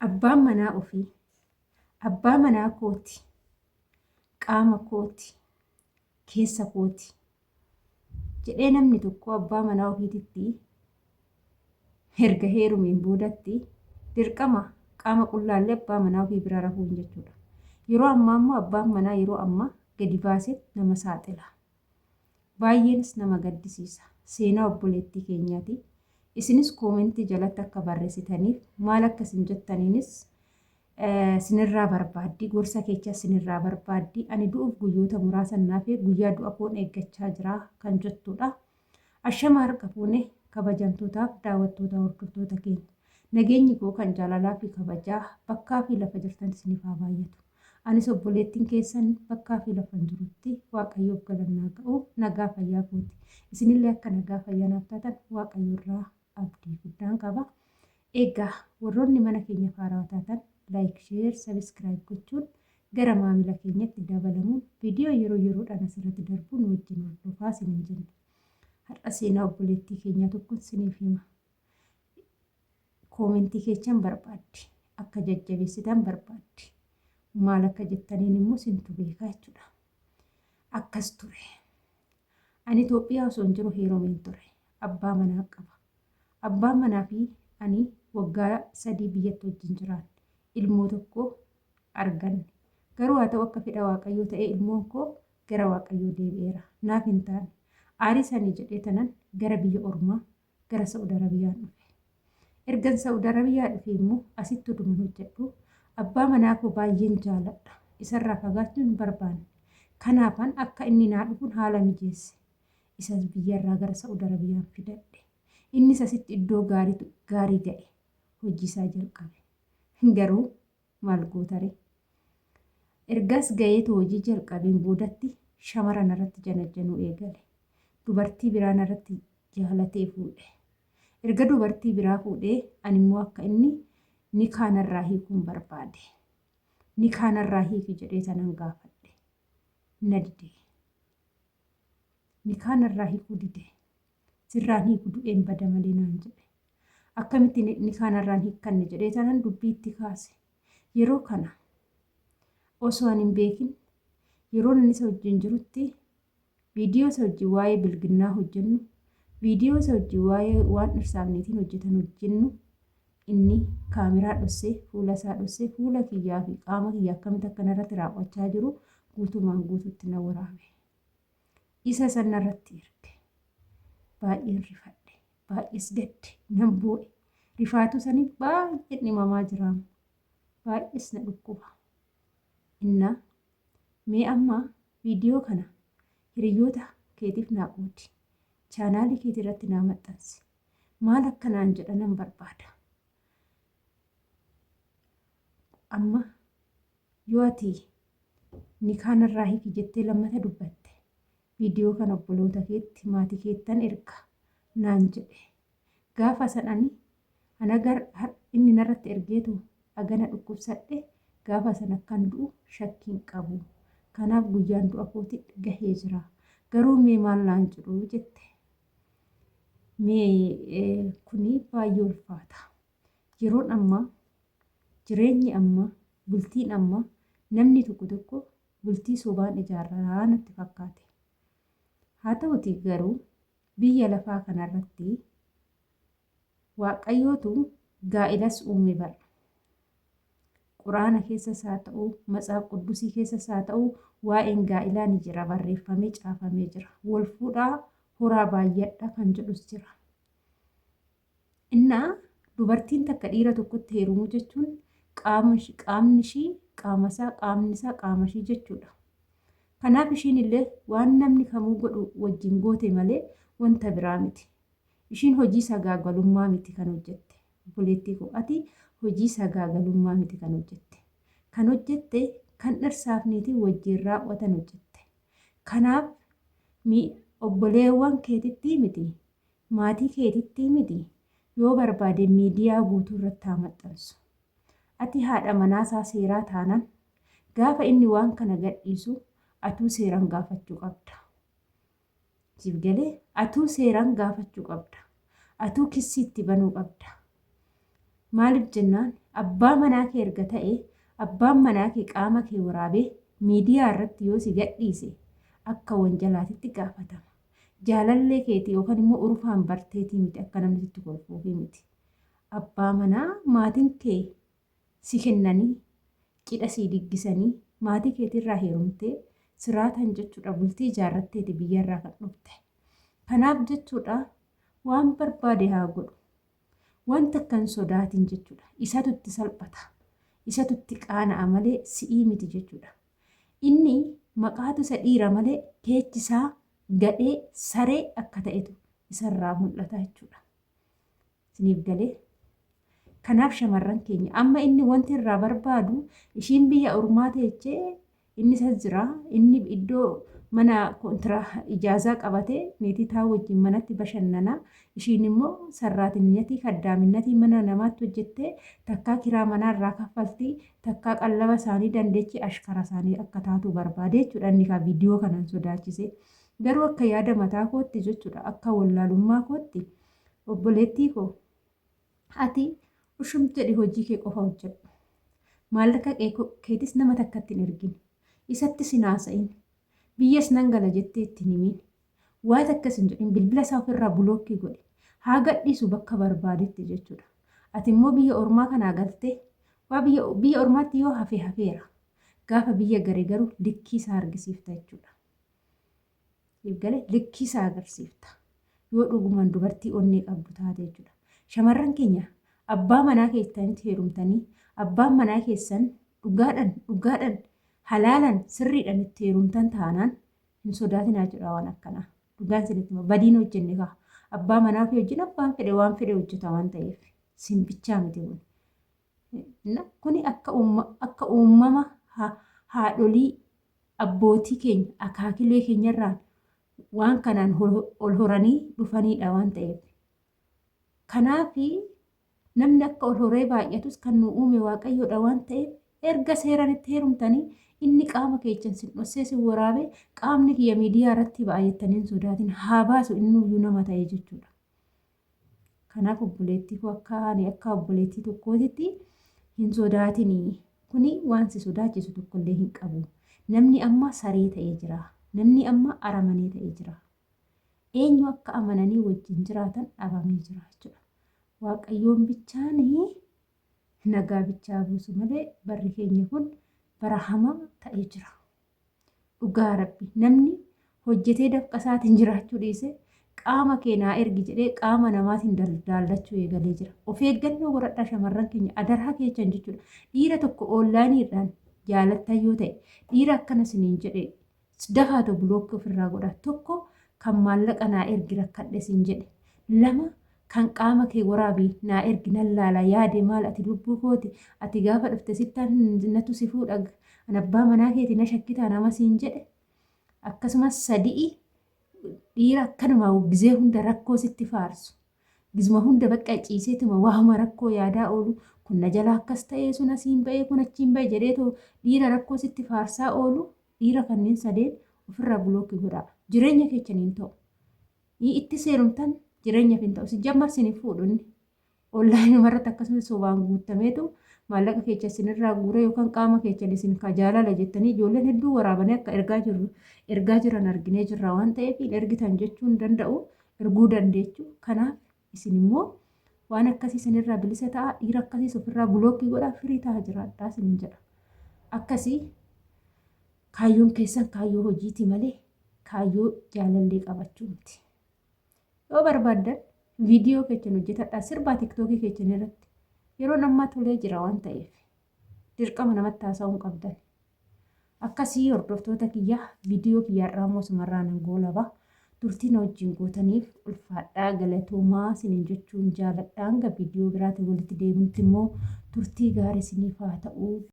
Abbaan manaa ofii abbaa manaa kooti, qaama kooti, keessa kooti jedhee namni tokko abbaa manaa ofiititti erga heerumeen boodatti dirqama qaama qullaallee abbaa manaa ofii bira rafuun jechuudha. Yeroo ammaa immoo abbaan manaa yeroo ammaa gadi baasee nama saaxila. Baay'eenis nama gaddisiisa. Seenaa obboleettii keenyaati. Isinis koomentii jalatti akka barreessitaniif maal akka isin jettaniinis sinirraa barbaaddi. Gorsa keechas sinirraa barbaaddi. Ani du'uuf guyyoota muraasa naafee guyyaa du'a koon eeggachaa jira kan jettudha. Ashama harka fuune kabajamtootaaf daawwattoota hordoftoota keenya. Nageenyi koo kan jaalalaa fi kabajaa bakkaa fi lafa jirtan isiniif haa baay'atu. Anis obboleettiin keessan bakkaa fi lafan jirutti Waaqayyoof galannaa ga'u nagaa fayyaa kooti. Isinillee akka nagaa fayyaa naaf taatan Waaqayyo irraa abdii guddaan qaba. Egaa warroonni mana keenya haarawaa taatan like, share, subscribe gochuun gara maamila keenyatti dabalamuun viidiyoo yeroo yeroodhaan asirratti darbu nu wajjin hordofaa isiniin jenna. Har'a seenaa obboleettii keenyaa tokkon isiniif hima. Koomentii keechan barbaaddi. Akka jajjabeessitan barbaaddi. Maal akka jettaniin immoo sintu beekaa jechuudha. Akkas ture. Ani Itoophiyaa osoo hin jiru heerumeen ture. Abbaa manaa qaba. Abbaan manaa fi ani waggaa 3 biyyatti wajjin jiraanne. Ilmoo tokko arganne. Garuu haa ta'u akka fedha Waaqayyoo ta'ee ilmoon koo gara Waaqayyoo deebi'eera. Naaf hin taane. Aarii sanii jedhee tanan gara biyya ormaa gara Sa'ud Arabiyaan dhufe. Ergan Sa'ud Arabiyaa dhufee immoo asitti oduman hojjedhu abbaa manaa koo baay'een jaaladha. Isarraa fagaachuu hin barbaanne. Kanaafan akka inni naa dhufun haala mijeesse. Isas biyyarraa gara Sa'ud Arabiyaan fidadhe. Innis asitti iddoo gaarii ga'e. Hojiisaa jalqabe. Garuu maal gootaree? Ergas ga'eetu hojii jalqabeen boodatti shamara narratti janajjanuu eegale. Dubartii biraa narratti jaalatee fuudhe. Erga dubartii biraa fuudhee ani immoo akka inni nikaa narraa hiikuun barbaade. Nikaa narraa hiiki jedhee sanan gaafadhe. Na dide. Nikaa narraa hiikuu dide. Sirraan hiiku du'een bada malee naan jedhe. Akkamitti nikaa narraan hiikkanne jedhee tanan dubbii itti kaase. Yeroo kana osoo ani hin beekin yeroo inni isa wajjin jirutti viidiyoo isa wajjin waa'ee bilginnaa hojjennu, viidiyoo isa wajjin waa'ee waan dhirsaaf niitiin hojjetan hojjennu inni kaameraa dhossee fuula isaa dhossee fuula kiyyaa fi qaama kiyya akkamitti akka narratti raawwachaa jiru guutumaan guututti na waraabe. Isa san narratti erge. Baay'een rifadhe. Baay'ees gadde. Nan boo'e. Rifaatuu saniif baay'een dhimamaa jiraam. Baay'ees na dhukkuba. Innaa mee amma viidiyoo kana hiriyoota keetiif naa qoodi. Chaanaalii keetii irratti naa maxxansi. Maal akka naan jedhanan barbaada. Amma Yoo ati nikaa narraa hiiki jettee lammata dubbatte viidiyoo kana obboloota keetti maatii keettan erga naan jedhe. Gaafa san ani ana inni narratti ergeetu agana dhukkubsadhe gaafa san akkan du'u shakkiin qabu. Kanaaf guyyaan du'a kooti gahee jira. Garuu mee maal naan jedhu jette. Mee kuni baay'ee ulfaata. Yeroon ammaa, jireenyi ammaa, bultiin ammaa namni tokko tokko bultii sobaan ijaarraa natti fakkaate. Haa ta'utii garuu biyya lafaa kanarratti Waaqayyootu gaa'ilas uume bar. Quraana keessas haa ta'u, Matsaaf Quddusii keessas haa ta'u waa'een gaa'ilaa ni jira barreeffamee caafamee jira. Wal fuudhaa horaa baay'adha kan jedhus jira. Innaa dubartiin takka dhiira tokkotti heerumuu jechuun qaamni ishii qaama isaa qaamni isaa qaama ishii jechuudha. Kanaaf ishiin illee waan namni kamuu godhu wajjin goote malee wanta biraa miti. Ishiin hojii sagaagalummaa miti kan hojjette. Obboleettii koo ati hojii sagaagalummaa miti kan hojjette. Kan hojjette kan dhirsaaf niitiin wajjin raawwatan hojjette. Kanaaf obboleewwan keetitti miti Maatii keetittii miti yoo barbaade miidiyaa guutuu irratti haa maxxansu. Ati haadha manaasaa seeraa taanan gaafa inni waan kana gadhiisu atuu seeran gaafachuu qabda. Siif galee atuu seeran gaafachuu qabda. Atuu kissii itti banuu qabda. Maaliif jennaan abbaa manaa kee erga ta'e abbaan manaa kee qaama kee waraabee miidiyaa irratti yoo si gadhiise akka wanjalaatitti gaafatama. Jaalallee keeti yookaan immoo urufaan barteetii miti akka namni sitti kolfuufii miti. Abbaa manaa maatiin kee si kennanii cidha sii diggisanii maatii keetirraa heerumtee siraataan jechuudha bultii ijaarratteeti biyyarraa kan dhufte. Kanaaf jechuudha waan barbaade haa godhu. Wanta akka hin sodaatin jechuudha. Isatu itti salphata. Isatu itti qaana'a malee si'ii miti jechuudha. Inni maqaatu isa dhiira malee keechi isaa gadhee saree akka ta'etu isarraa mul'ata jechuudha. Isiniif galee? Kanaaf shamarran keenya amma inni wanti irraa barbaadu ishiin biyya ormaa teechee inni isas jira inni iddoo mana kontiraa ijaazaa qabatee niitii taa wajjin manatti bashannana ishiin immoo sarraatinyatii kaddaaminnatii mana namaatti hojjettee takkaa kiraa manaa irraa kaffaltii takkaa qallaba isaanii dandeechi ashkara isaanii akka taatu barbaade jechuudha inni kaa viidiyoo kanaan sodaachise garuu akka yaada mataa kootti jechuudha akka wallaalummaa kootti Obboleettii koo ati ushum jedhi hojii kee qofa hojjedhu. Maallaqa keetis nama takkatti hin ergin. Isattis hin haasa'in. Biyyas nan gala jettee itti hin himin. Waa takkas hin jedhin bilbila isaa ofirraa bulookkii godhi. Haa gadhiisu bakka barbaadetti jechuudha. Ati immoo biyya ormaa kanaa galtee waa biyya biyya ormaatti yoo hafe hafeera. Gaafa biyya gare garuu likkii isaa argisiifta jechuudha. Siif gale likkii isaa agarsiifta. Yoo dhugumaan dubartii onnee qabdu taate jechuudha. Shamarran keenya abbaa manaa keessanitti heerumtanii abbaan manaa keessan dhugaadhaan dhugaadhaan halaalaan sirriidhaan itti heerumtan taanaan hin sodaatinaa jechuudha waan akkanaa. Dhugaan isinitti hima badiin hojjenne kaa abbaa manaa fi wajjin abbaan fedhe waan fedhe hojjeta waan ta'eef simbichaa miti kun. Kuni akka uumama haadholii abbootii keenya akaakilee keenyarraan waan kanaan ol horanii dhufaniidha waan ta'eef. Kanaaf namni akka ol horee baay'atus kan nu uume waaqayyoodha waan ta'eef erga seeraan itti heerumtanii inni qaama keechan sin dhossee sin waraabee qaamni kiyya miidiyaa irratti ba'a jettanii hin sodaatin haa baasu innuyyuu nama ta'e jechuudha. Kanaaf obboleettii koo akka ani akka obboleettii tokkootitti hin sodaatini. Kuni waan si sodaachisu tokkollee hin qabu. Namni amma saree ta'ee jira. Namni amma aramanee ta'ee jira. Eenyu akka amananii wajjin jiraatan dhabamee jira jechuudha. Waaqayyoon bichaan nagaa bichaa buusu malee barri keenya kun bara hamaa ta'ee jira. Dhugaa rabbi namni hojjetee dafqa isaatiin jiraachuu dhiise qaama kee naa ergi jedhee qaama namaatiin daldaallachuu eegalee jira. Of eeggannoo godhadhaa shamarran keenya adaraa keechan jechuudha. Dhiira tokko oonlaayiniidhaan jaalattan yoo ta'e dhiira akkana isiniin jedhe dafaatu bulookkii ofirraa godha. Tokko kan maallaqa naa ergi rakkadhe siin jedhe. Lama kan qaama kee waraabi naa ergi nan laala yaade maal ati lubbuu kooti ati gaafa dhufte sittan natu si fuudha an abbaa manaa keeti na shakkitaa nama siin jedhe akkasumas sadi'i dhiira akkanuma gizee hunda rakkoo sitti faarsu gizuma hunda bakka ciiseetuma waahuma rakkoo yaadaa oolu kun na jalaa akkas ta'ee sun asiin ba'ee kun achiin ba'e jedheetoo dhiira rakkoo sitti faarsaa oolu dhiira kanneen sadeen ofirraa bulooki godhaa jireenya keechaniin ta'u itti seerumtan jireenyaaf hin ta'u. Sijjammar sin hin fuudhu inni. Onlaayinuma irratti akkasumas sobaan guuttameetu maallaqa keecha isinirraa guuree yookaan qaama keechan isin ka jaalala jettanii ijoolleen hedduu waraabanii akka ergaa jiru ergaa jiran arginee jirra waan ta'eef hin ergitan jechuu hin danda'u erguu dandeechu. Kanaaf isin immoo waan akkasii isinirraa bilisa ta'a dhiira akkasiis ofirraa bulookii godhaa firii ta'a jiraadhaa isinin jedha. Akkasii kaayyoon keessan kaayyoo hojiiti malee kaayyoo jaalallee qabachuu miti. Yoo barbaaddan viidiyoo keessan hojjetadhaa sirbaa tiktookii keessan irratti yeroon ammaa tolee jira waan ta'eef dirqama namatti haasa'uu hin qabdan. Akkasii hordoftoota kiyyaa viidiyoo kiyyaa irraa immoo sumarraa nan goolaba. Turtii na wajjin gootaniif ulfaadhaa galatoomaa isiniin jechuun jaaladha. Hanga viidiyoo biraatiin walitti deebinutti immoo turtii gaarii isiniif haa ta'u.